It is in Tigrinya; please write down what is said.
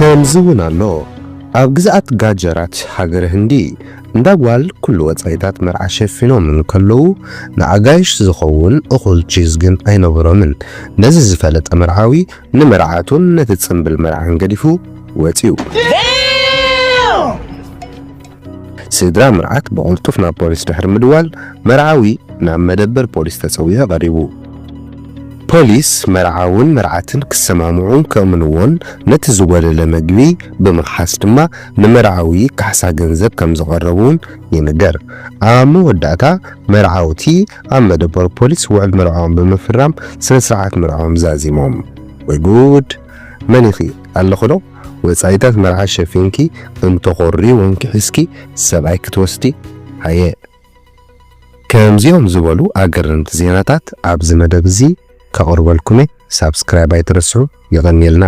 ከምዚ እውን ኣሎ። ኣብ ግዝኣት ጋጀራት ሃገረ ህንዲ፣ እንዳ ጓል ኩሉ ወጻኢታት መርዓ ሸፊኖም እንከለዉ፣ ንኣጋይሽ ዝኸውን እኹል ቺዝ ግን ኣይነበሮምን። ነዚ ዝፈለጠ መርዓዊ ንመርዓቱን ነቲ ጽምብል መርዓን ገዲፉ ወጺኡ። ስድራ መርዓት ብቕልጡፍ ናብ ፖሊስ ድሕሪ ምድዋል፣ መርዓዊ ናብ መደበር ፖሊስ ተጸዊዑ ቀሪቡ። ፖሊስ መርዓውን መርዓትን ክሰማምዑን ከእምንዎን ነቲ ዝጎደለ መግቢ ብምኽሓስ ድማ ንመርዓዊ ካሕሳ ገንዘብ ከም ዘቐረቡ እውን ይንገር። ኣብ መወዳእታ መርዓውቲ ኣብ መደበር ፖሊስ ውዕል መርዓኦም ብምፍራም ስነ ስርዓት መርዓኦም ዛዚሞም። ወይ ጉድ! መን ኢኺ ኣለኹ ዶ? ወጻኢታት መርዓ ሸፊንኪ እንተኾሪ ወንኪ ሒዝኪ ሰብኣይ ክትወስዲ? ሃየ! ከምዚኦም ዝበሉ ኣገረምቲ ዜናታት ኣብዚ መደብ እዚ ከቕርበልኩም እየ። ሳብስክራይብ ኣይትረስዑ። የቐንየልና።